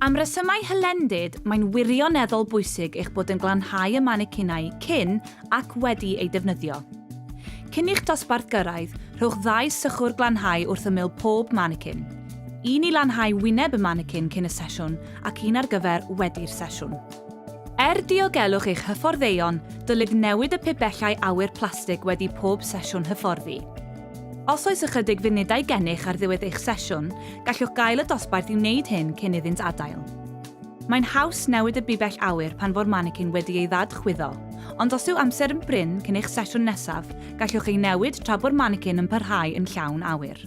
Am resymau hylendid, mae'n wirioneddol bwysig eich bod yn glanhau y manicinau cyn ac wedi eu defnyddio. Cyn i'ch dosbarth gyrraedd, rhowch ddau sychwr glanhau wrth ymyl pob manicin. Un i lanhau wyneb y manicin cyn y sesiwn ac un ar gyfer wedi'r sesiwn. Er diogelwch eich hyfforddeion, dylid newid y pibellau awyr plastig wedi pob sesiwn hyfforddi. Os oes ychydig funudau gennych ar ddiwedd eich sesiwn, gallwch gael y dosbarth i wneud hyn cyn iddynt adael. Mae'n haws newid y bibell awyr pan fo'r manicin wedi ei ddad-chwyddo, ond os yw amser yn brin cyn eich sesiwn nesaf, gallwch ei newid tra bo'r manicin yn parhau yn llawn awyr.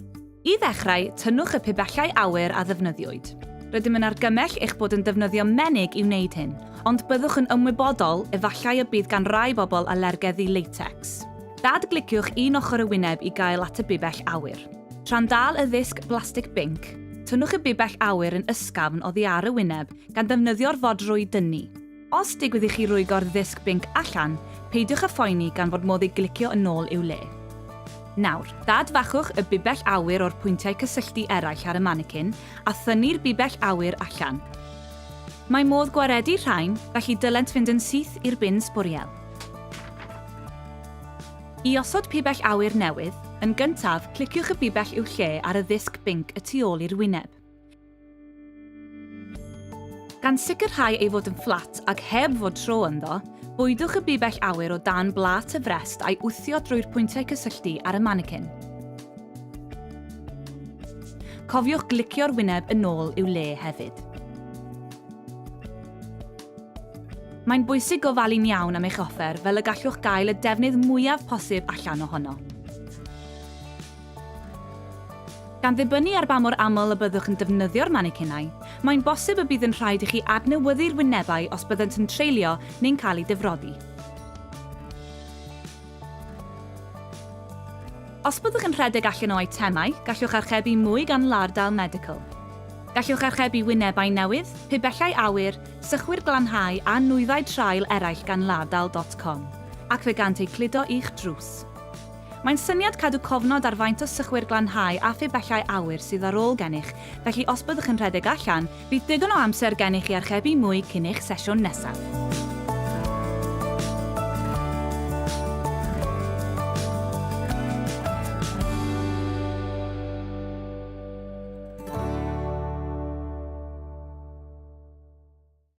I ddechrau, tynnwch y pibellau awyr a ddefnyddiwyd. Rydym yn argymell eich bod yn defnyddio menig i wneud hyn, ond byddwch yn ymwybodol efallai y bydd gan rai bobl alergedd i latex. Dadgliciwch un ochr y wyneb i gael at y bibell awyr. Tra'n dal y ddisg blastig binc, tynnwch y bibell awyr yn ysgafn oddi ar y wyneb gan ddefnyddio'r fodrwy dynnu. Os digwydd i chi rwygo'r ddisg binc allan, peidiwch â phoeni gan fod modd ei glicio yn ôl i'w le. Nawr, dadfachwch y bibell awyr o'r pwyntiau cysylltu eraill ar y manicin a thynnu'r bibell awyr allan. Mae modd gwaredu rhain, felly dylent fynd yn syth i'r bin sbwriel. I osod pibell awyr newydd, yn gyntaf, cliciwch y bibell i'w lle ar y ddisg binc y tu ôl i'r wyneb. Gan sicrhau ei fod yn fflat ac heb fod tro ynddo, bwydwch y bibell awyr o dan blât y frest a'i wthio drwy'r pwyntiau cysylltu ar y manicin. Cofiwch glicio'r wyneb yn ôl i'w le hefyd. Mae'n bwysig gofalu'n iawn am eich offer fel y gallwch gael y defnydd mwyaf posib allan ohono. Gan ddibynnu ar ba mor aml y byddwch yn defnyddio'r manicinau, mae'n bosib y bydd yn rhaid i chi adnewyddu'r wynebau os byddant yn treulio neu'n cael eu difrodi. Os byddwch yn rhedeg allan o eitemau, gallwch archebu mwy gan Laerdal Medical. Gallwch archebu wynebau newydd, pibellau awyr, sychwyr glanhau a nwyddau traul eraill gan laerdal dot com, ac fe gânt eu cludo i'ch drws. Mae'n syniad cadw cofnod ar faint o sychwyr glanhau a phibellau awyr sydd ar ôl gennych, felly os byddwch yn rhedeg allan, bydd digon o amser gennych i archebu mwy cyn eich sesiwn nesaf.